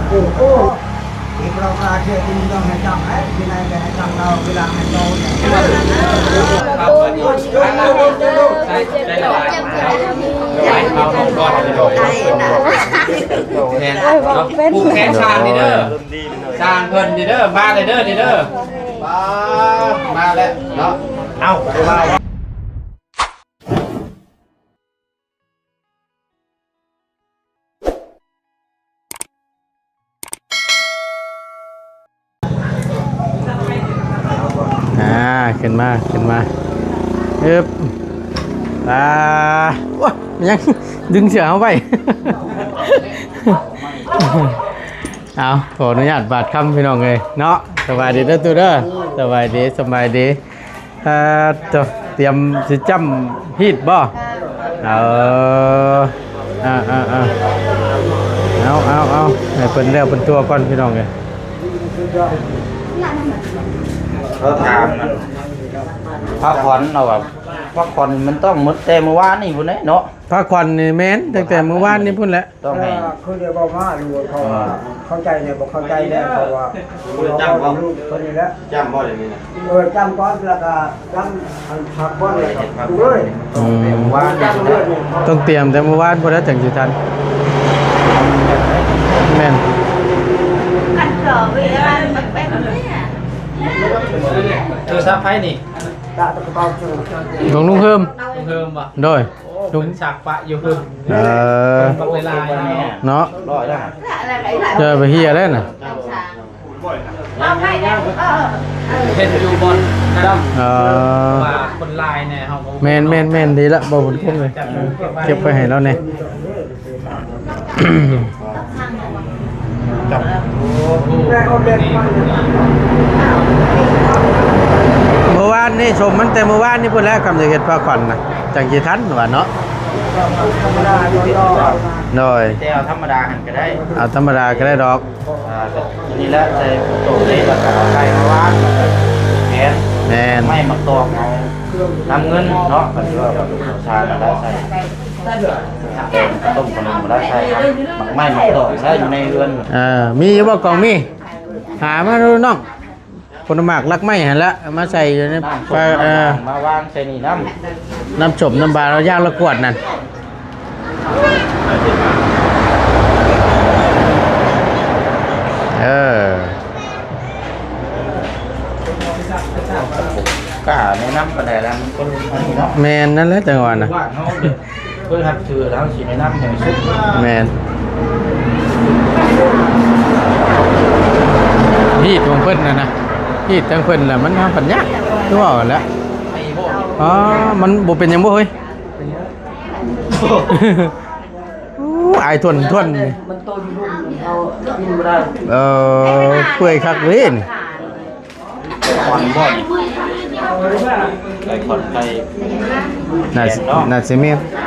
ໂອ້ໂຫ ອີກເຫຼົ່າກາເທື່ອທີ່ມີນ້ອງໃຫ້ຈັບ ໃຫ້ທີ່ໃນກໍໃຫ້ຈັບເຮົາ ເວລາໃຫ້ເຮົາ ແຂນເນາະ ຜູກແຂນຊ່າງນີ້ເດີ ຊ່າງເພິ່ນນີ້ເດີ ມາເລີຍເດີ ນີ້ເດີ ມາ ມາແລ້ວເນາະ ເອົາ ອ່າ ຂຶ້ນມາ ຂຶ້ນມາ ອຶບ ອ່າ ໂອ້ຍ ຍັງດຶງເສື້ອເຮົາໄວ້ ເອົາ ຂໍອະນຸຍາດບາດຄຳ ພີ່ນ້ອງເອີຍເນາະ ສະບາຍດີເດີຕູ້ເດີ ສະບາຍດີ ສະບາຍດີ. ເອີ ຕຽມຊິຈ້ຳຮີດບໍ່? ເອີ ອ່າໆໆ ເອົາໆໆ ໃຫ້ເພິ່ນແລ້ວເພິ່ນຕົວກ່ອນ ພີ່ນ້ອງເອີຍ ເອີ ຖາມມັນ ພາຂວັນເອົາວ່າ ພາຂວັນມັນຕ້ອງໝົດແຕ່ມື້ວານນີ້ພຸ້ນເດ້ເນາະ ພາຂວັນນີ້ແມ່ນຕັ້ງແຕ່ມື້ວານນີ້ພຸ້ນແຫຼະ. ຕ້ອງໃຫ້ ເອີ ຄືໄດ້ເວົ້າມາຢູ່ ເພາະວ່າ ເອີ ເຂົ້າໃຈແດ່ບໍ່ເຂົ້າໃຈແດ່ ເພາະວ່າ ບໍ່ໄດ້ຈ້ຳບໍ່ ເພິ່ນນີ້ແຫຼະ ຈ້ຳບໍ່ດຽວນີ້ນະ ເອີ ຈ້ຳກ່ອນ ແລ້ວກໍຈ້ຳອັນພັກກ່ອນ ແລ້ວກໍເລີຍ ອືມ ຕ້ອງຕຽມແຕ່ມື້ວານພຸ້ນແຫຼະ ຈັ່ງຊິທັນ ແມ່ນ ໂທລະສັບໃຜນີ້? ຂອງລຸງເຮີມ ລຸງເຮີມບໍ່? ໂດຍ. ລຸງສັກປະຢູ່ເພິ່ນ ເອີ ເນາະ ເຈົ້າໄປເຮຍໄດ້ນະ ເຫັນຢູ່ບ່ອນນັ້ນ ເອີ ວ່າຄົນຫຼາຍແດ່ ເຮົາກໍ ແມ່ນໆໆ ດີລະ ບໍ່ບຸນຄົງເອີຍ ເກັບໄວ້ໃຫ້ລາວແດ່. ມື້ວານນີ້ ສົມມັນແຕ່ມື້ວານນີ້ພຸ້ນແຫຼະ ຄຳຈະເຮັດພາຂວັນນະ ຈັ່ງຊິທັນວ່າເນາະ ໂດຍ ແຕ່ເອົາທຳມະດາຫັ້ນກໍໄດ້ ເອົາທຳມະດາກໍໄດ້ດອກ ອ່າ ນີ້ແຫຼະ ໃສ່ໂຕນີ້ ແລ້ວກໍເອົາໄກ່ມາວາງ ແກງ ແມ່ນ ໄມ້ມາຕອກເອົາ ນ້ຳເງິນເນາະ ກໍຖືວ່າເປັນຂອງຊານແລ້ວໃສ່ ຕົ້ມຂະໜົມກໍໄດ້ໃສ່ ໝາກໄມ້ໝາກຕອກໃສ່ຢູ່ໃນເຮືອນ ເອີ ມີຢູ່ບໍ່ກອງ? ມີ ຫາມາດູນ້ອງ ຜົນໝາກລັກໄມ້ຫັ້ນລະ ເອົາມາໃສ່ຢູ່ໃນ ເອີ ມາວາງໃສ່ນີ້ນຳ ນ້ຳສົ້ມນ້ຳບາລາວຢາງລະກວດນັ້ນ ເອີ ກ້າແນະນຳປານໃດລະ ມັນຄົນອັນນີ້ເນາະ ແມ່ນ ນັ້ນແຫຼະ ຈັ່ງວ່ານະ ບ້ານເຮົາເດີ ເພິ່ນຮັບຖືແລ້ວເຮົາຊິແນະນຳໃຫ້ມັນສຸກ ແມ່ນ ຮີດຂອງເພິ່ນນະນະ ຮີດທາງເພິ່ນລະ ມັນທາງປັນຍາກ ຄືເວົ້າຫັ້ນແຫຼະ ອໍ ມັນບໍ່ເປັນຫຍັງບໍ່ເຮີ້ຍ? ໂອ້ ອາຍຖ້ວນໆ ມັນໂຕຢູ່ລຸ່ມ ເຮົາກິນບໍ່ໄດ້ ເອີ ເປື່ອຍຄັກເລີຍນີ້ ຄວັນບໍ່ນີ້ ໄກ່ຄວັນໄກ່ ໜ້າ ແກງເນາະ ໜ້າຊິແມ່ນ ຈຳ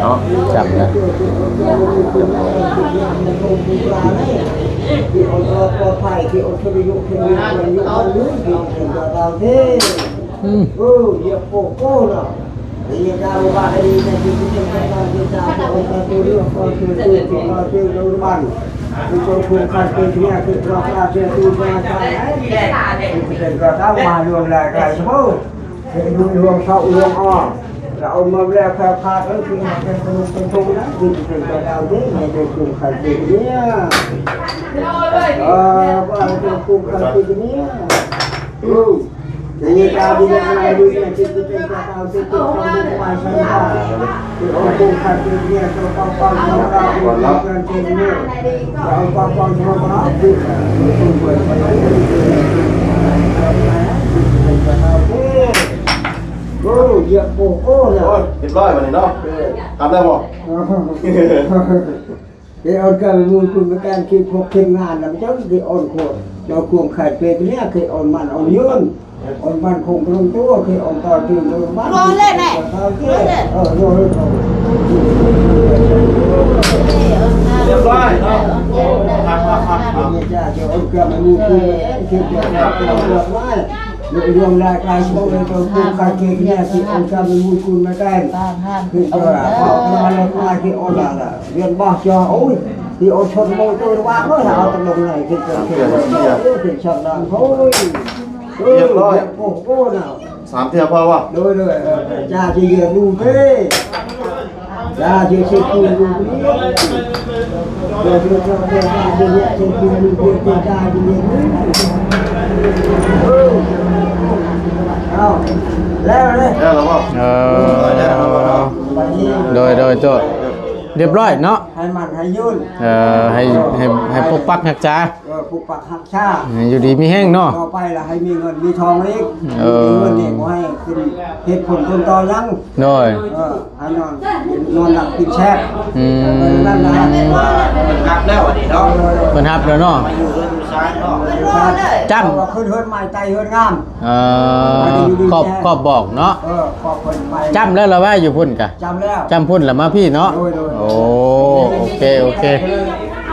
ເນາະ ຈຳນະ ອືມ. ໂອ້ ຮຽບຮ້ອຍບາດນີ້ເນາະ ເອີ ກັບແລ້ວບໍ່? ເຄອອນການມູນຄຸນມາການຄິດພວກເຮັດງານນຳເຈົ້າ ເຄອອນໂຄດ ເຈົ້າຄວາມຂາຍເປັນເນຍ ເຄອອນມັນເອົາຍືນ ອອນມັນຄົງລົງຕົວ ເຄອອນຕໍ່ຕື່ມລົງບ້ານ ເອີ ໂດຍ ຮຽບຮ້ອຍເນາະ ໂອ້ ຄັກໆໆ ເຄອອນການມູນຄຸນມາແຕ່ງເຄອອນເລືອກໄວ້ ລວມລາຍກາຍໂຊເອໂຕກຸກກາເກເນຍ ເຄອອນການມູນຄຸນມາແຕ່ງ ຄືເຈົ້າລະ ເຄອອນການເລືອກໄວ້ ເຄອອນລະລະ ວຽນບໍ່ຈອ ໂອ້ຍ ທີ່ອົດທົນມົງໂຕວ່າ ເອີ ເອົາຕະລົງໃນ ຄືເຈົ້າ ເປັນຊັກດາງ ໂອ້ຍ ຮຽບຮ້ອຍ ໂອ້ໂຫນະ ສາມເທື່ອພໍບໍ່? ໂດຍ ໂດຍ ເອີ ຈາຊິເຍືອນດູເດ້ ຈາຊິເຊັດຄູນດູເດ້ ຈາຊິເຊັດຄູນດູເດ້ ຈາຊິເຍືອນດູ ເອົາ ແລ້ວເດ້ ແລ້ວບໍ່? ເອີ ໂດຍ ໂດຍ ໂຕ ຮຽບຮ້ອຍເນາະ ໃຫ້ມັນໃຫ້ຍືນ ເອີ ໃຫ້ ໃຫ້ ໃຫ້ປົກປັກຮັກສາ ເອີ ປົກປັກຮັກສາ ໃຫ້ຢູ່ດີມີແຮງເນາະ ຕໍ່ໄປລະໃຫ້ມີເງິນມີທອງອີກ ເອີ ມີເງິນນີ້ບໍ່ໃຫ້ເປັນເຫດຜົນຕົ້ນຕໍຫຍັງ ໂດຍ ເອີ ໃຫ້ນອນ ນອນຫຼັບກິນແຊບ ອືມ ເອີ ນັ້ນລະ ເພິ່ນຮັບແລ້ວອັນນີ້ເນາະ ເພິ່ນຮັບແລ້ວເນາະ ມາຢູ່ເຮືອນຢູ່ຊານເນາະ ຈ້ຳ ເພາະວ່າຂຶ້ນເຮືອນໃໝ່ໄຕ່ເຮືອນງາມ ເອີ ຄອບ ຄອບບອກເນາະ ເອີ ຄອບເພິ່ນໄປ ຈ້ຳແລ້ວລະວ່າຢູ່ພຸ້ນກະ ຈ້ຳແລ້ວ ຈ້ຳພຸ້ນລະມາພີ້ເນາະ ໂດຍ ໂດຍ ໂອ້ ໂອເຄ ໂອເຄ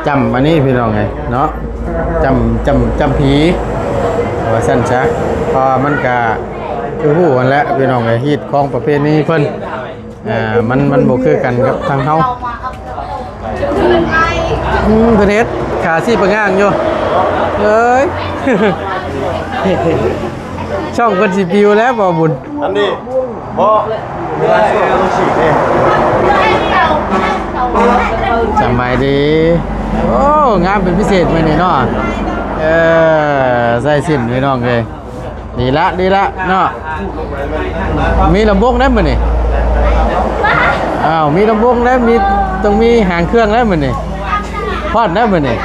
ຈ້ຳອັນນີ້ພີ່ນ້ອງເອີຍເນາະ ຈ້ຳ ຈ້ຳ ຈ້ຳຜີ ວ່າຊັ້ນຊະ ເພາະວ່າມັນກະຄືຮູ້ຫັ້ນແຫຼະພີ່ນ້ອງເອີຍ ຮີດຄອງປະເພນີເພິ່ນ ອ່າ ມັນ ມັນບໍ່ຄືກັນກັບທາງເຮົາ ອືມ ເພິ່ນເຮັດຂາຊີ້ປະງ່າງຢູ່ ເອີຍ ຊ່ອງເພິ່ນຊິປິວແລ້ວບໍ່ບຸນ ອັນນີ້ບໍ່ ເວລາຊ່ວງມັນຊິເດ້ ສະບາຍດີ ໂອ້ ງາມເປັນພິເສດມື້ນີ້ເນາະ ເອີ ໃສ່ສິ້ນພີ່ນ້ອງເອີຍ ດີລະ ດີລະເນາະ ມີລຳວົງໄດ້ມື້ນີ້ ອ້າວ ມີລຳວົງໄດ້ ມີ ຕ້ອງມີຫາງເຄື່ອງໄດ້ມື້ນີ້ ຮອດໄດ້ມື້ນີ້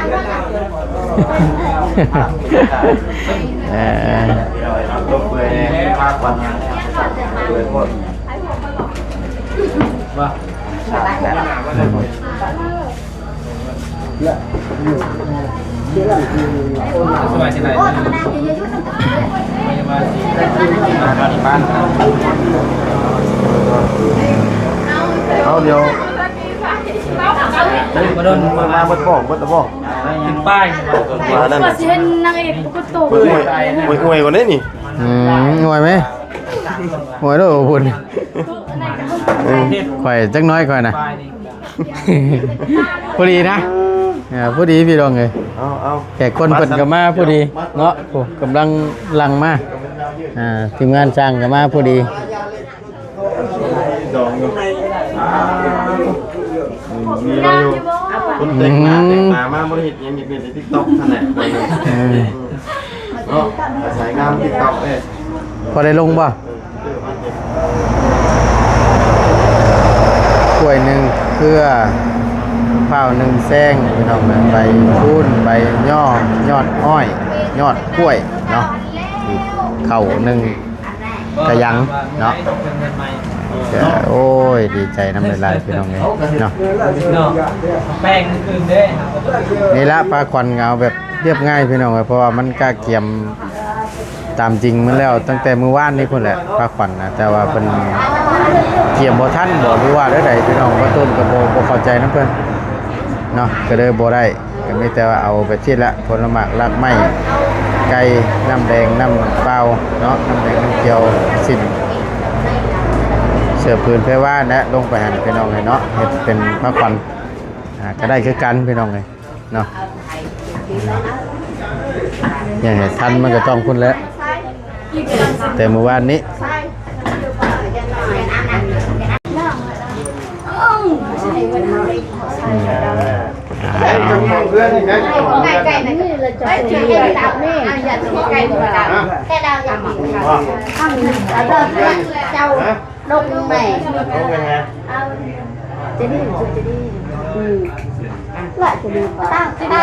ເອີ ຕົກເປື່ອຍແນ່ ພາຄວັນເປື່ອຍໂພດ ວ່າ ສະບາຍຈັ່ງໃດ ເອົາ ດຽວ ມາດົນ ມາເບິດບໍ່ ເບິດແລ້ວບໍ່? ເປັນປ້າຍ ວ່ານັ້ນ ວ່າຊິເຫັນນາງເອກປະກົດໂຕ ອວຍໆ ກວ່ານີ້ນີ້ ອືມ ອວຍໄໝ? ອວຍໂລດພຸ້ນ ເອີ ຂ້ອຍຈັກໜ້ອຍຂ້ອຍນະ ພໍດີນະ ເອີ ພໍດີພີ່ນ້ອງເອີຍ ເອົາ ເອົາ ແຂກຄົນເພິ່ນກໍມາພໍດີເນາະ ໂອ້ ກຳລັງຫຼັ່ງມາ ອ່າ ທີມງານຊ່າງກໍມາພໍດີ ດອງຢູ່ ມີຢູ່ ຄົນແຕ່ງໜ້າ ອືມ ແຕ່ງຕາມາບໍ່ໄດ້ເຮັດຫຍັງ ມີແຕ່ຕິກຕັອກຫັ້ນແຫຼະ ເອີ ເນາະ ອາໄສງາມຕິກຕັອກເດ້ ພໍໄດ້ລົງບໍ່? ກ້ວຍໜຶ່ງເຄືອ ພ້າວໜຶ່ງແຊງ ພີ່ນ້ອງເອີຍ ໃບຄູນ ໃບຍໍ ຍອດອ້ອຍ ຍອດກ້ວຍເນາະ ເຂົ້າໜຶ່ງກະຍັງເນາະ ໂອ້ຍ ດີໃຈນຳຫຼາຍໆ ພີ່ນ້ອງເອີຍເນາະ ແປ້ງຄືນເດ້ ນີ້ລະ ພາຂວັນກໍເອົາແບບລຽບງ່າຍ ພີ່ນ້ອງເອີຍ ເພາະວ່າມັນກະກຽມ ຕາມຈິງມັນແລ້ວຕັ້ງແຕ່ມື້ວານນີ້ພຸ້ນແຫຼະ ພາຂວັນນະ ແຕ່ວ່າເພິ່ນກຽມບໍ່ທັນບໍ ຫຼືວ່າແນວໃດ ພີ່ນ້ອງ ບາງຄົນກໍບໍ່ ບໍ່ເຂົ້າໃຈນຳເພິ່ນເນາະ ກໍເລີຍບໍ່ໄດ້ ກໍມີແຕ່ວ່າເອົາໄປຊີ້ແຫຼະ ຜົນລະໝາກ ລາກໄມ້ ໄກ່ ນ້ຳແດງ ນ້ຳເປົ່າເນາະ ນ້ຳແດງ ນ້ຳກ່ຽວ ສິ້ນ ເສື້ອຜືນ ແພວາ ແລະ ລົງໄປຫັ້ນ ພີ່ນ້ອງເອີຍເນາະ ເຮັດເປັນພາຂວັນ ອ່າ ກໍໄດ້ຄືກັນ ພີ່ນ້ອງເອີຍ ເນາະ ຢ່າໃຫ້ທັນ ມັນກໍຕ້ອງພຸ້ນແຫຼະ ແຕ່ມື້ວານນີ້ ເຈົ້າ ດອກແມ່ ເອົາ ຈະນີ້ ຈະນີ້ ອືມ ລະຈະນີ້ ຕາມ ຕາ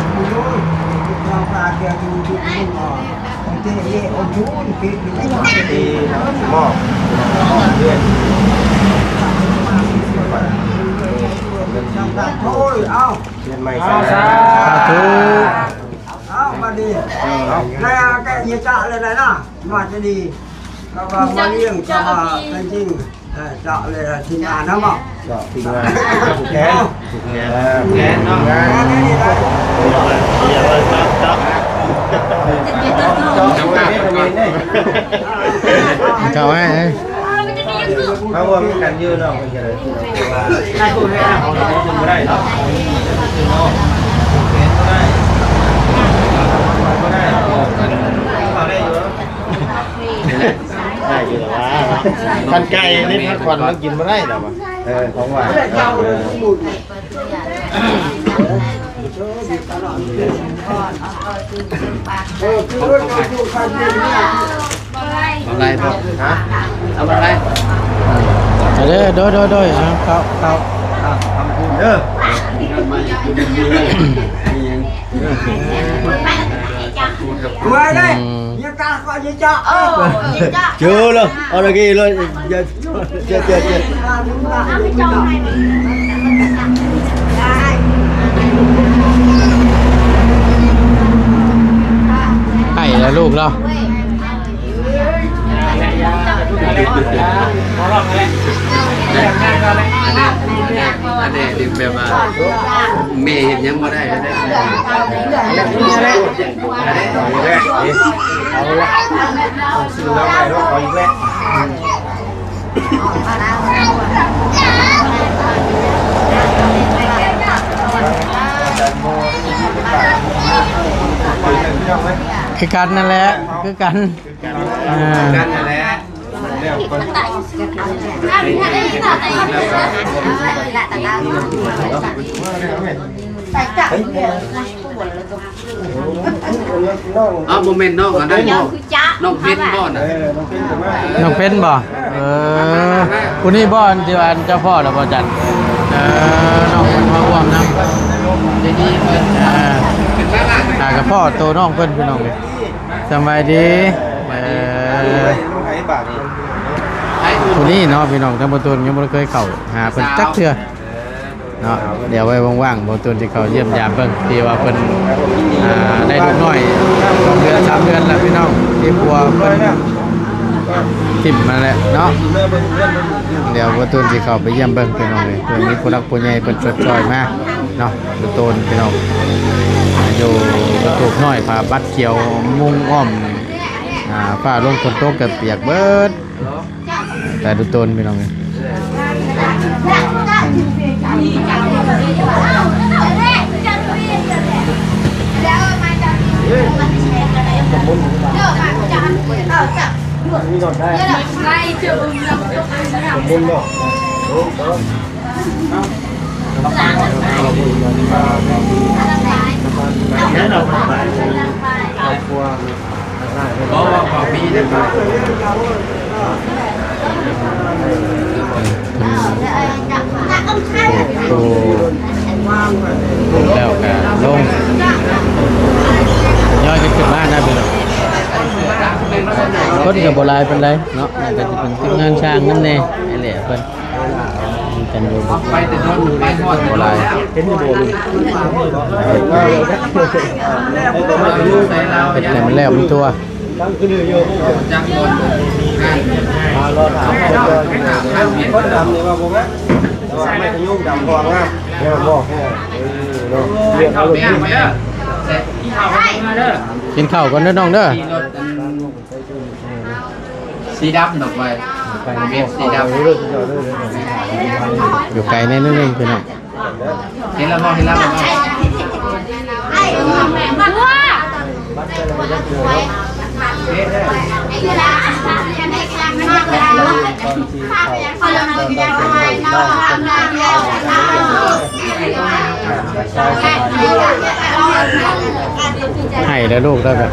ນຢູ່ ເຈົ້າພາເຈົ້າຢູ່ທີ່ນີ້ບໍ່ ທີ່ເອໂອຢູນ ທີ່ ທີ່ມອບ ໂອ້ຍ ເອົາ ເຮັດໃໝ່ຊະ ສາທຸ ເອົາ ມາດີ ເອົາ ແລ້ວແກະເຍຈະເລີຍນະ ມາຈະດີ ກໍວ່າມາລ້ຽງ ກໍວ່າເປັນຈິງ ເອີ ເຈາະເລີຍ ທີມງານເຮົາເນາະ ເຈາະທີມງານ ແກນ ແກນເນາະ ເຈົ້າໃຫ້ ເຮົາຮ່ວມກັນຢູ່ເນາະ ເພິ່ນກໍເລີຍ ບໍ່ໄດ້ເນາະ ບໍ່ໄດ້ ບໍ່ໄດ້ ບໍ່ໄດ້ ໄດ້ຢູ່ແລ້ວວ່າ ຄັນໄກ່ໃນຜັກຂວັນມັນກິນບໍ່ໄດ້ດອກວ່າ ເອີ ຂອງຫວານ ເອີ ເອົາໄລ່ບໍ່ ຮະ ເອົາໄລ່ ເອົາເດີ ໂດຍ ໂດຍ ໂດຍ ເອົາ ເຂົ້າ ເຂົ້າ ອ່ະ ທຳບຸນເດີ ເມື່ອຍເດ້ ອືມ ຍະຕາກໍຍະຈະ ເອີ ຍະຈະ ເຈີເລີຍ ເອົາລະກີເລີຍ ເຈີ ເຈີ ເຈີ ໄປແລ້ວລູກເນາະ ອັນນີ້ ອັນນີ້ແບບວ່າແມ່ເຮັດຫຍັງບໍ່ໄດ້ເລີຍເດ້ ເອົາລະ ເອົາອີກແລ້ວ. ອາຈານໂມ ເປັນຕາ ຄືກັນນັ້ນແຫຼະ ຄືກັນ ເອີ ຄືກັນນັ້ນແຫຼະ. ອ້າວ ບໍ່ແມ່ນນ້ອງອັນນັ້ນບໍ່? ນ້ອງເພັນບໍ່ນະ? ເອີ ນ້ອງເພັນບໍ່? ເອີ ຜູ້ນີ້ບໍ່ ອັນທີ່ວ່າເຈົ້າພໍ້ລະບໍ່ຈັນ? ເອີ ນ້ອງເພິ່ນມາຮ່ວມນຳ ເອີ ຫາກະພໍ້ໂຕນ້ອງເພິ່ນ ພີ່ນ້ອງເອີຍ. ສະບາຍດີ ເອີ ຜູ້ນີ້ເນາະ ພີ່ນ້ອງ ທາງປະຕູນຍັງບໍ່ໄດ້ເຄີຍເຂົ້າຫາເພິ່ນຈັກເທື່ອ ເນາະ. ດຽວໄວ້ວ່າງໆ ບໍ່ຕູນຊິເຂົ້າຢ້ຽມຢາມເບິ່ງ ທີ່ວ່າເພິ່ນ ອ່າ ໄດ້ລູກນ້ອຍສອງເດືອນສາມເດືອນແລ້ວ ພີ່ນ້ອງ ທີ່ຜົວເພິ່ນຖິ້ມມາແລ້ວເນາະ. ດຽວບໍ່ຕູນຊິເຂົ້າໄປຢ້ຽມເບິ່ງ ພີ່ນ້ອງເອີຍ ເພື່ອມີຜູ້ຫຼັກຜູ້ໃຫຍ່ເພິ່ນຊົດຊ່ອຍມາເນາະ. ປະຕູນ ພີ່ນ້ອງ ຢູ່ກະໂຕກນ້ອຍ ຜ້າບັດຂຽວມຸງອ້ອມ ອ່າ ຟ້າລົງຝົນຕົກກະປຽກເບິດ. ແຕ່ດູໂຕນ ພີ່ນ້ອງເອີຍ ບໍ່ວ່າເຂົາມີແຕ່ ໂອ້ ແລ້ວກະລົງ ທະຍອຍກັນຂຶ້ນມານະ ພີ່ນ້ອງ. ຄົນກະບໍ່ຫຼາຍປານໃດເນາະ ໜ້າຈະເປັນທີມງານຊ່າງນຳແດ່ ໄອ້ແຫຼະເພິ່ນ ກັນຢູ່ ໄປແຕ່ດອນໄປຮອດ ບໍ່ຫຼາຍ ເຫັນຢູ່ບໍ່ລຸງ? ເຮັດໃຫ້ມັນແລ້ວມັນທົ່ວ ຈັກບ່ອນ ມາລໍຖາມຄົນດຳນີ້ວ່າບໍ່ງາມ ແຕ່ວ່າໄມ້ຂະຍຸງດຳກວ່າງາມ ງາມບໍ່? ເອີ ເນາະ ເລືອກເອົາໂລດ ກິນເຂົ້າກ່ອນເດີນ້ອງເດີ. ສີດຳດອກໄມ້ ເວັບສີດຳ ຢູ່ໄກແດ່ໜ້ອຍໜຶ່ງ ພີ່ນ້ອງ. ເຫັນແລ້ວບໍ່? ເຫັນແລ້ວບໍ່? ໃຫ້ແລ້ວລູກແລ້ວກະ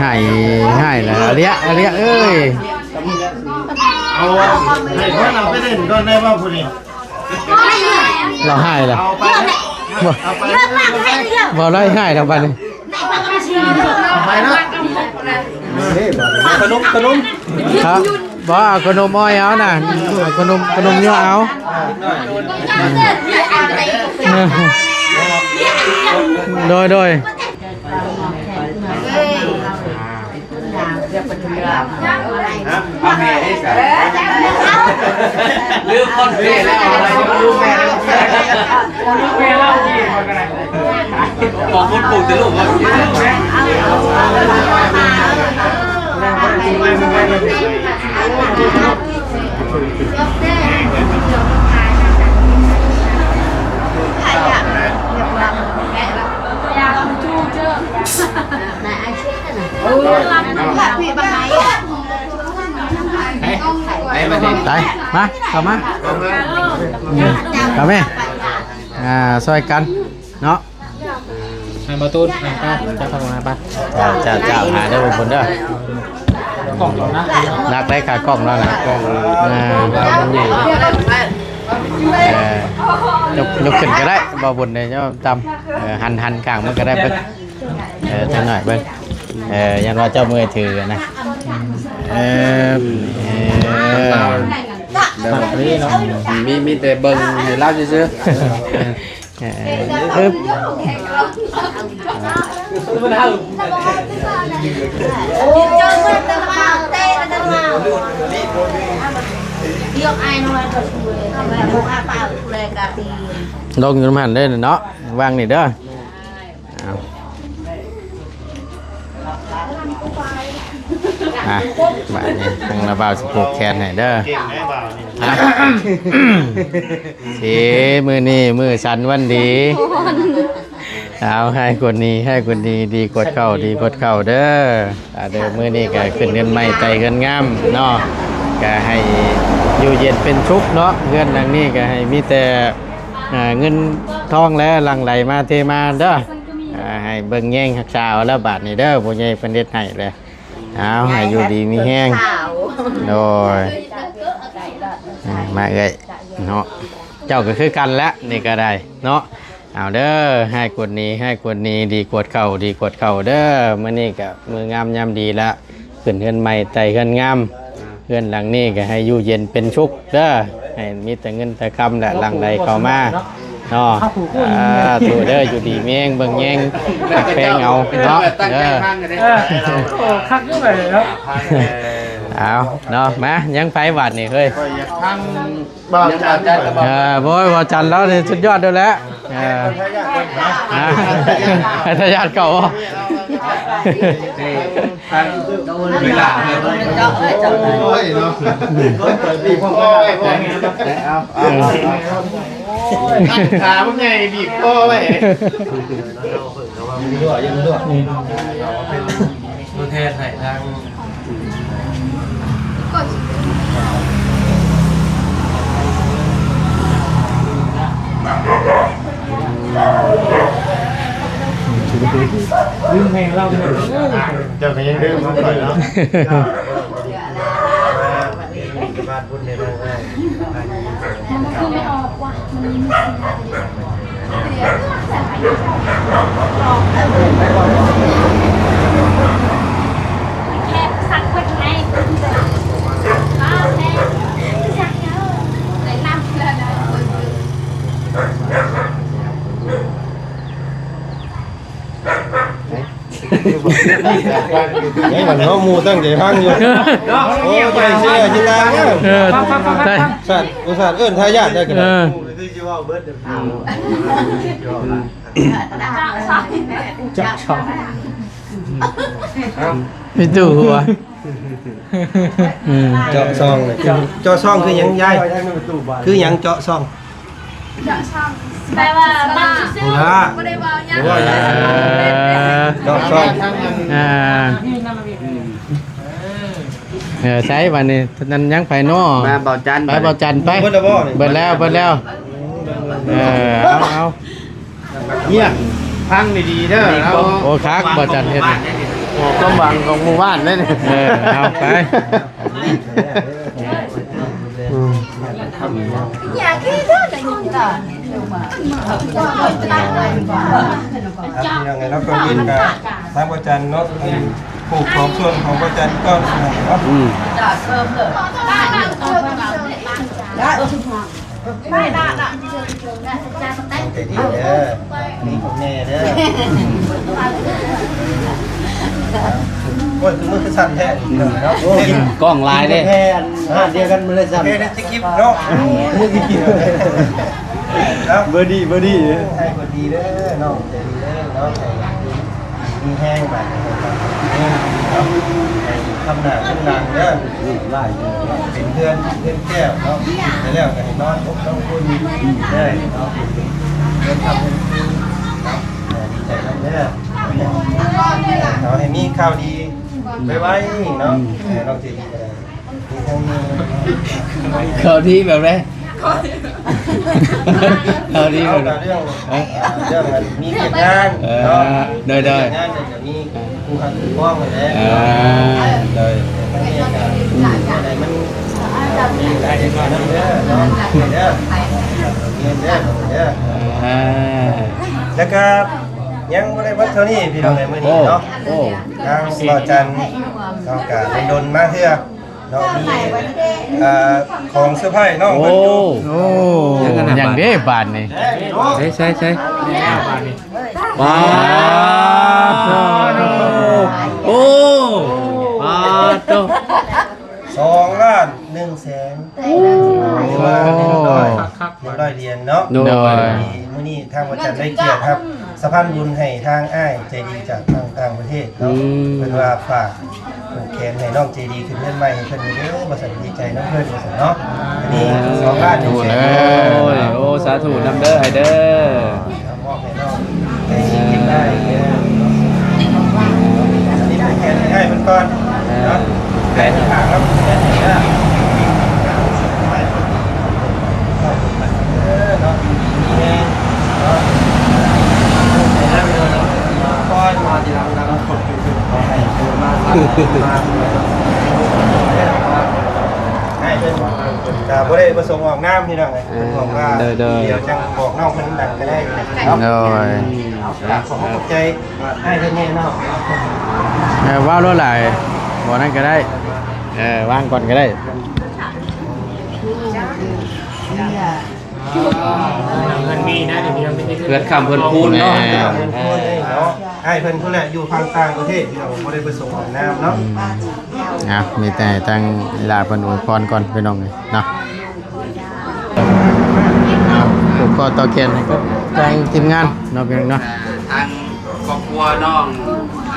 ໃຫ້ ໃຫ້ລະ ອາເລຍ ອາເລຍເອີຍ. ເອົາ ໃຫ້ເພິ່ນເອົາໄປຫຼິ້ນກ່ອນໄດ້ບໍ່ຜູ້ນີ້? ລາວຮ້າຍລະ ເອົາໄປ ບໍ່ ເອົາໄປ ບໍ່ໄດ້ຮ້າຍແລ້ວບັດນີ້ ເອົາໄປເນາະ. ເອົາຂະໜົມ ຂະໜົມ ຮະ ບໍ່ ເອົາຂະໜົມອ້ອຍເອົານະ ເອົາຂະໜົມ ຂະໜົມຍົວເອົາ. ໂດຍ ໂດຍ. ລືມຄອນເຟລແລ້ວ ລືມແມ່ແລ້ວ ຂອງຄົນປູກແຕ່ລູກວ່າ ໄປ ມາ ເຂົ້າມາ ເຂົ້າແມ່ ອ່າ ຊ່ອຍກັນເນາະ ໃຫ້ມາຕູນ ອ່າ ໄປ ເຈົ້າເຂົ້າມາໄປ ເຈົ້າ ເຈົ້າ ເຈົ້າ ຫາເດີ ບຸນເດີ ກ້ອງເຈົ້ານະ ໜັກໄດ໋ ຂາກ້ອງລາວນະ ກ້ອງ ອ່າ ເອີ ຍົກ ຍົກຂຶ້ນກະໄດ້ ບໍ່ບຸນເດ້ ເຈົ້າຕຳ ເອີ ຫັນ ຫັນຂ້າງມັນກະໄດ້ເບິ່ງ ເອີ ຈັກໜ້ອຍເບິ່ງ ເອີ ຢ້ານວ່າເຈົ້າເມື່ອຍຖືນະ ເອີ ເອີ ມີ ມີແຕ່ເບິ່ງໃຫ້ລາວຊື່ໆ ເອີ ເອີ ອຶບ ເອີ ເອີ ເອີ ເອີ ເອີ ເອີ ເອີ ເອີ ເອີ ເອີ ເອີ ເອີ ລົງຢູ່ນຳຫັ້ນເດີເນາະ ວາງນີ້ເດີ. ເອົາ ອ່ະ ບາດນີ້ທາງລາວບ່າວຊິຜູກແຂນໃຫ້ເດີ. ອ່ະ ເອ ມື້ນີ້ມື້ສັນວັນດີ. ເອົາ ໃຫ້ຄົນນີ້ ໃຫ້ຄົນນີ້ ດີກວດເຂົ້າ ດີກວດເຂົ້າເດີ. ອ່າ ເດີ ມື້ນີ້ກໍຂຶ້ນເຮືອນໃໝ່ໄຕ່ເຮືອນງາມເນາະ ກໍໃຫ້ຢູ່ເຢັນເປັນສຸກເນາະ. ເຮືອນຫຼັງນີ້ກໍໃຫ້ມີແຕ່ ອ່າ ເງິນທອງແລຫຼັ່ງໄຫຼມາເທມາເດີ. ອ່າ ໃຫ້ເບິ່ງແຍງຮັກສາເອົາແລ້ວບາດນີ້ເດີ ຜູ້ໃຫຍ່ເພິ່ນເຮັດໃຫ້ແລະ. ເອົາ ໃຫ້ຢູ່ດີມີແຮງ. ໂດຍ ອ່າ ມາເອື້ອຍເນາະ ເຈົ້າກໍຄືກັນແຫຼະ ນີ້ກໍໄດ້ເນາະ. ເອົາເດີ ໃຫ້ກວດນີ້ ໃຫ້ກວດນີ້ ດີກວດເຂົ້າ ດີກວດເຂົ້າເດີ. ມື້ນີ້ກໍມື້ງາມຍາມດີລະ ຂຶ້ນເຮືອນໃໝ່ໄຕ່ເຮືອນງາມ. ເຮືອນຫຼັງນີ້ກໍໃຫ້ຢູ່ເຢັນເປັນສຸກເດີ ໃຫ້ມີແຕ່ເງິນແຕ່ຄຳແຫຼະຫຼັ່ງໄຫຼເຂົ້າມາເນາະ. ສາທຸເດີ ຢູ່ດີມີແຮງ ເບິ່ງແຍງຮັກແພງເອົາເນາະ. ເອີ ໂອ້ ຄັກຢູ່ໄດ໋ເນາະ. ເອົາເນາະ ມາ ຍັງໃຜບາດນີ້ເຮີ້ຍ? ຂ້ອຍຢາກຟັງ ບ່າວຈັນ ເອີ ໂອ້ຍ ບ່າວຈັນລາວນີ້ສຸດຍອດຢູ່ແລ້ວ. ເອີ ໃຫ້ທາຍາດເກົ່າບໍ່? ເວລາ ໂອ້ຍ ເນາະ ເອີ ເອົາ ເອົາ ເອົາ ຂາມັນໃຫຍ່ ບີບຄໍໄວ້. ຕົວແທນໃຫ້ທາງ ລືມແຮງເລົ່າ ເຈົ້າກໍຍັງລືມເຮົາໄປເນາະ. ເອີ ມັນເຮົາໝູ່ຕັ້ງໃຈຟັງຢູ່. ໂອ້ ເຈົ້າເຊື່ອຊິຕາຍແລ້ວ. ເອີ ໄດ້ ສັດ ອຸດສ່າເອີ້ນທາຍາດໄດ້ກໍໄດ້. ເອີ ເຈາະຊ່ອງ ມີຕູ້ຫົວ. ອືມ ເຈາະຊ່ອງ ເຈາະຊ່ອງຄືຫຍັງຍາຍ? ຄືຫຍັງເຈາະຊ່ອງ? ເຈາະຊ່ອງ ແປວ່າ ບໍ່ໄດ້ເວົ້າຫຍັງ ເອີ ເຈາະຊ່ອງ ອ່າ ເອີ ໃສບາດນີ້ ນັ້ນຍັງໃຜເນາະ? ມາ ບ່າວຈັນ ໄປ ບ່າວຈັນ ໄປ. ເບິດແລ້ວບໍ່? ເບິດແລ້ວ ເບິດແລ້ວ. ເອີ ເອົາ ເອົາ ເນຍ ຟັງດີໆເດີ. ໂອ້ ຄັກ ບ່າວຈັນເຮັດນີ້ ຄວາມຫວັງຂອງໝູ່ບ້ານເດ້ນີ້. ເອີ ເອົາໄປ. ພີ່ນ້ອງເອີຍເນາະ ກ່ອນອື່ນກໍທາງພະອາຈານເນາະ ອັນນີ້ຜູ້ຂອງສ່ວນຂອງພະອາຈານກ່ອນເນາະ. ອືມ ໃຈດີເດີ ມີຂອງແນ່ເດີ. ໂອ້ຍ ຄືມືຄືສັ່ນແທ້ເນາະ. ໂອ້ຍ ກ້ອງຫຼາຍເດ້ ແທ້ ອັນຮ້ານດຽວກັນ ມືເລີຍສັ່ນ ເຮັດໃນຄລິບເນາະ. ເນາະ ເບີດີ ເບີດີ ໃຫ້ເບີດີເດີ ນ້ອງໃຈດີເດີເນາະ. ໃຫ້ ມີແຮງບາດນີ້ເນາະ ໃຫ້ຄຳໜ້າຄຳຫຼັງເດີ. ເປັນເຮືອນ ເຮືອນແກ້ວເນາະ ແລ້ວກໍໃຫ້ນອນອົບນອນອຸ່ນເດີເນາະ. ເຮືອນຄຳເຮືອນຄືນເນາະ. ດີໃຈນຳເດີ ຂໍໃຫ້ມີຂ່າວດີໄວໆເນາະ. ເອີ ນ້ອງເຈດີກໍໄດ້ ຂ່າວດີແບບໃດ? ຂ່າວດີແບບໃດ? ເລື່ອງ ເອີ ເລື່ອງອັນມີວຽກງານ ເອີ ເນາະ ໂດຍໆ ວຽກງານກໍມີຜູ້ຮັກຜູ້ປອງໄປແລ້ວ ເອີ ໂດຍ ທາງນີ້ກໍໃຫ້ມັນມີຫຼາຍເດືອນເດີເນາະ ເດີ ເງິນເດີ ເດີ ເອີ ແລ້ວກໍຍັງບໍ່ໄດ້ເບິດເທົ່ານີ້ ພີ່ນ້ອງເອີຍ ມື້ນີ້ເນາະ. ໂອ້ ທາງບ່າວຈັນເນາະ ກໍດົນໆມາເທື່ອ ເນາະ ມີ ເອີ ຂອງເຊີໄພນ້ອງເພິ່ນຢູ່. ໂອ້ ໂອ້ ຫຍັງເດ້ບາດນີ້? ໃສ່ ໃສ່ ໃສ່ ປາດໂທ້ ໂອ້ ປາດໂທ້. ສອງລ້ານໜຶ່ງແສນ ໂອ້ ຫຼືວ່າ ໜຶ່ງຮ້ອຍ ໜຶ່ງຮ້ອຍຫຼຽນເນາະ. ໂດຍ ມື້ນີ້ທາງພະຈັນໄດ້ກຽດຮັບສະພານບຸນໃຫ້ທາງອ້າຍໃຈດີຈາກທາງຕ່າງປະເທດເນາະ. ອືມ ເພິ່ນວ່າຝາກຜູກແຂນໃຫ້ນ້ອງໃຈດີຂຶ້ນເຮືອນໃໝ່ໃຫ້ເພິ່ນເດີ ວ່າຊັ້ນ. ດີໃຈນຳເພິ່ນ ວ່າຊັ້ນເນາະ. ອັນນີ້ ອ່າ ສອງລ້ານໜຶ່ງແສນ ໂອ້ຍ ໂອ້ ສາທຸນຳເດີ ອ້າຍເດີ. ມອບໃຫ້ນ້ອງໃຈດີກິນໄດ້ເດີ. ອັນນີ້ຜູກແຂນໃຫ້ອ້າຍເພິ່ນກ່ອນເນາະ. ແຂນທີ່ຂາດເນາະ ແຂນນີ້ເດີ ເອີເນາະ ດີແຮງເນາະ. ຄອຍມາທີຫຼັງນຳ ຂໍໃຫ້ເພິ່ນມາ ໃຫ້ເພິ່ນ ກໍບໍ່ໄດ້ປະສົງອອກນາມ ພີ່ນ້ອງເອີຍ. ເອີ ເພິ່ນບອກວ່າ ໂດຍໆ ດຽວຈັ່ງບອກນ້ອງເພິ່ນຫຼັງກໍໄດ້ເນາະ. ໂດຍ ຂອບໃຈອ້າຍເພິ່ນແນ່ເນາະ. ເອີ ເວົ້າໂລດຫຼາຍ ບໍ່ນັ້ນກໍໄດ້ ເອີ ວາງກ່ອນກໍໄດ້. ເຮືອນມີນະ ເຮືອນຄ້ຳເຮືອນຄູນເນາະ. ແມ່ນ ເອີ ເນາະ ອ້າຍເພິ່ນພຸ້ນແຫຼະ ຢູ່ຝັ່ງຕ່າງປະເທດ ພີ່ນ້ອງ ບໍ່ໄດ້ປະສົງອອກນາມເນາະ. ອືມ ອ່ະ ມີແຕ່ໃຫ້ທາງອີ່ຫຼ້າເພິ່ນອວຍພອນກ່ອນ ພີ່ນ້ອງເອີຍເນາະ. ເອົາ ຜູກຄໍຕໍ່ແຂນໃຫ້ກັບທາງທີມງານເນາະ ພີ່ນ້ອງເນາະ. ອ່າ ທາງຄອບຄົວນ້ອງ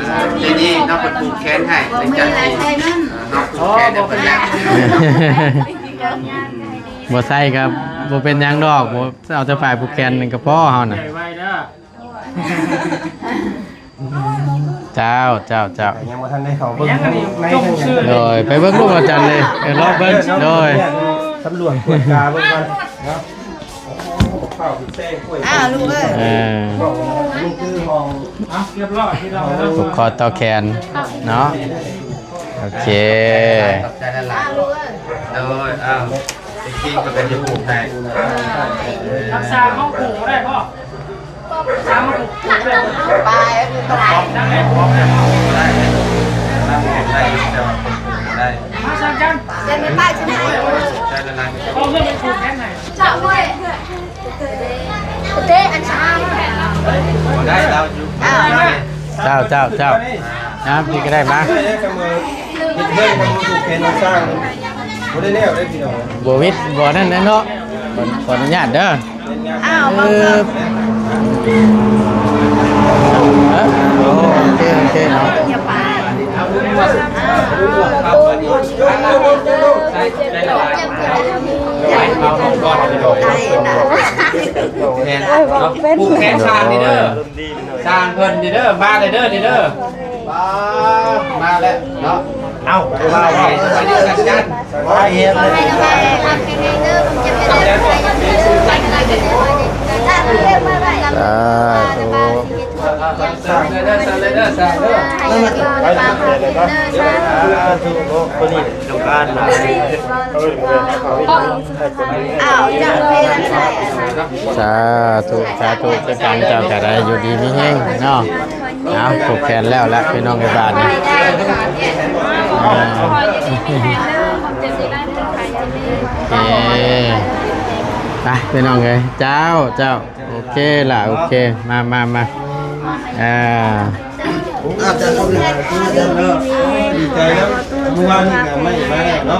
ອ່າ ໃຈດີເນາະ ເພິ່ນຜູກແຂນໃຫ້ ໃນຈາກທີ່ ເອີ ເຮົາຜູກແຂນໃຫ້ເພິ່ນແລ້ວ. ບໍ່ໃສ່ກໍບໍ່ເປັນຫຍັງດອກ ບໍ່ ເອົາແຕ່ຝ້າຍຜູກແຂນນັ້ນກໍພໍເຮົານະ. ໃຫຍ່ໄວເດີ. ເຈົ້າ ເຈົ້າ ເຈົ້າ ຍັງບໍ່ທັນໄດ້ເຂົ້າເບິ່ງ ຍັງອັນນີ້ ໃນ ຈົງຊື່ ໂດຍ ໄປເບິ່ງລູກອາຈານເລີຍ ເອີ ລອງເບິ່ງ ໂດຍ ສຳຫຼວດກວດກາເບິ່ງກ່ອນເນາະ. ອ້າວ ລູກເອີຍ ເອີ ນີ້ຄືຫ້ອງ ເອົາ ຮຽບຮ້ອຍ ພີ່ນ້ອງເອີຍເນາະ. ຜູກຄໍຕໍ່ແຂນເນາະ. ໂອເຄ ຂອບໃຈຫຼາຍໆ ລູກເອີຍ. ໂດຍ ອ້າວ ຈິງໆ ກໍເປັນຢູ່ຜູກໃຫ້ ຮັກສາຫ້ອງຜູກໄດ້ບໍ່? ໄປ ເຈົ້າ ເຈົ້າ ເຈົ້າ ນະ ພີ່ກໍໄດ້ມາ ເຮັດເຮືອນກັບຜູກແຂນສ້າງ ບໍ່ໄດ້ແລ້ວເດ້ພີ່ນ້ອງ ບໍ່ວິດບໍ່ນັ້ນແຫຼະເນາະ. ຂໍ ຂໍອະນຸຍາດເດີ. ອ້າວ ເອີ ເອີ ໂອເຄ ໂອເຄເນາະ. ແມ່ນເນາະ ຜູກແຂນສ້າງນີ້ເດີ ສ້າງເພິ່ນນີ້ເດີ ມາເລີຍເດີນີ້ເດີ. ມາ ມາແລ້ວເນາະ. ເອົ້າ ມາແລ້ວ ສະບາຍດີອາຈານ ສະບາຍດີເນາະ. ສາທຸ ສາທຸ ເດີ ສາທຸ ສາທຸ. ສາທຸ ສາທຸ ຄືກັນ ເຈົ້າກໍໄດ້ຢູ່ດີມີແຮງເນາະ. ເອົາ ຜູກແຂນແລ້ວລະພີ່ນ້ອງເອີຍ ບາດນີ້ ເອີ ໄປພີ່ນ້ອງເອີຍ ເຈົ້າ ເຈົ້າ ໂອເຄລະ ໂອເຄ ມາ ມາ ມາ ເອີ ດີໃຈນຳ ເມື່ອວານນີ້ກໍໄມ່ມາແລ້ວເນາະ.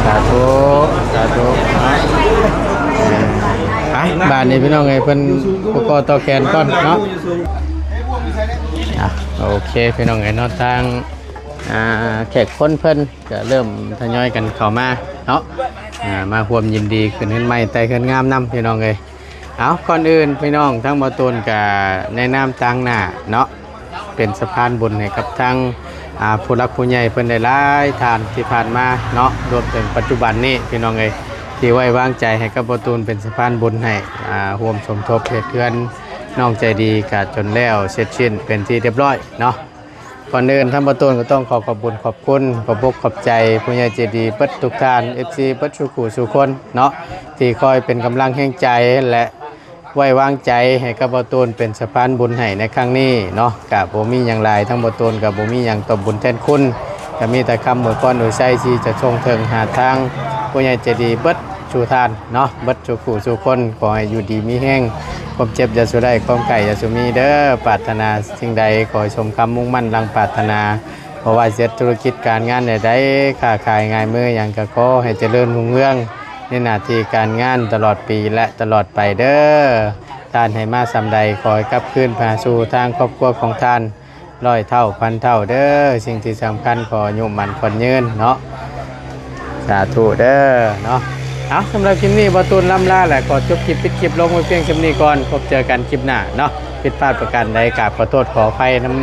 ສາທຸ ສາທຸ. ໄປ ບາດນີ້ພີ່ນ້ອງເອີຍ ເພິ່ນຜູກຄໍຕໍ່ແຂນກ່ອນເນາະ. ອ່ະ ໂອເຄພີ່ນ້ອງເອີຍເນາະ ທາງ ອ່າ ແຂກຄົນເພິ່ນກໍເລີ່ມທະຍອຍກັນເຂົ້າມາເນາະ ອ່າ ມາຮ່ວມຍິນດີຂຶ້ນເຮືອນໃໝ່ໄຕ່ເຮືອນງາມນຳພີ່ນ້ອງເອີຍ. ເອົາ ກ່ອນອື່ນພີ່ນ້ອງ ທາງບ່າວຕູນກໍໃນນາມຕາງໜ້າເນາະ ເປັນສະພານບຸນໃຫ້ກັບທາງ ອ່າ ຜູ້ຫຼັກຜູ້ໃຫຍ່ເພິ່ນຫຼາຍໆທ່ານທີ່ຜ່ານມາເນາະ ລວມເຖິງປັດຈຸບັນນີ້ພີ່ນ້ອງເອີຍ ທີ່ໄວ້ວາງໃຈໃຫ້ກັບບ່າວຕູນເປັນສະພານບຸນໃຫ້ ອ່າ ຮ່ວມສົມທົບເຮັດເຮືອນນ້ອງໃຈດີ ກະຈົນແລ້ວເສັດສິ້ນເປັນທີ່ຮຽບຮ້ອຍເນາະ. ກ່ອນອື່ນທາງບ່າວຕູນກໍຕ້ອງຂໍຂອບບຸນຂອບຄຸນ ຂອບອົກຂອບໃຈຜູ້ໃຫຍ່ໃຈດີເບິດທຸກທ່ານ ເອັຟຊີ ເບິດສູ່ຄູ່ສູ່ຄົນເນາະ ທີ່ຄອຍເປັນກຳລັງແຮງໃຈ ແລະ ໄວ້ວາງໃຈໃຫ້ກັບບ່າວຕູນເປັນສະພານບຸນໃຫ້ໃນຄັ້ງນີ້ເນາະ. ກະບໍ່ມີຫຍັງຫຼາຍ ທາງບ່າວຕູນກະບໍ່ມີຫຍັງຕອບບຸນແທນຄຸນ ກະມີແຕ່ຄຳອວຍພອນອວຍໄຊທີ່ຈະສົ່ງເຖິງຫາທາງຜູ້ໃຫຍ່ໃຈດີເບິດສູ່ທ່ານເນາະ ເບິດສູ່ຄູ່ສູ່ຄົນ. ຂໍໃຫ້ຢູ່ດີມີແຮງ ຄວາມເຈັບຢ່າສູ່ໄດ້ ຄວາມໄຂ້ຢ່າສູ່ມີເດີ. ປາດຖະໜາສິ່ງໃດ ຂໍໃຫ້ສົມຄຳມຸ່ງໝັ້ນດັ່ງປາດຖະໜາ. ບໍ່ວ່າຈະເຮັດທຸລະກິດການງານໃດໆ ຄ້າຂາຍງ່າຍມືຫຍັງ ກໍຂໍໃຫ້ຈະເລີນຮຸ່ງເຮືອງໃນໜ້າທີ່ການງານຕະຫຼອດປີ ແລະ ຕະຫຼອດໄປເດີ. ທ່ານໃຫ້ມາສ່ຳໃດ ຂໍໃຫ້ກັບຄືນມາສູ່ທາງຄອບຄົວຂອງທ່ານ ຮ້ອຍເທົ່າພັນເທົ່າເດີ. ສິ່ງທີ່ສຳຄັນ ຂໍອາຍຸໝັ້ນຂວັນຍືນເນາະ. ສາທຸເດີເນາະ. ເອົາ ສຳລັບຄລິບນີ້ ບ່າວຕູນລ່ຳລາ ແລະ ຂໍຈົບຄລິບ ປິດຄລິບລົງໄວ້ພຽງສ່ຳນີ້ກ່ອນ. ພົບເຈີກັນຄລິບໜ້າເນາະ. ຜິດພາດປະການໃດ ກາບຂໍໂທດຂໍອະໄພນຳ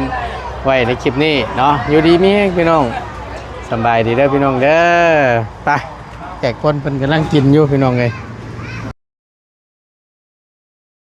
ໄວ້ໃນຄລິບນີ້ເນາະ. ຢູ່ດີມີແຮງພີ່ນ້ອງ. ສຳບາຍດີເດີພີ່ນ້ອງເດີ. ໄປ ແຂກຄົນເພິ່ນກຳລັງກິນຢູ່ພີ່ນ້ອງເອີຍ.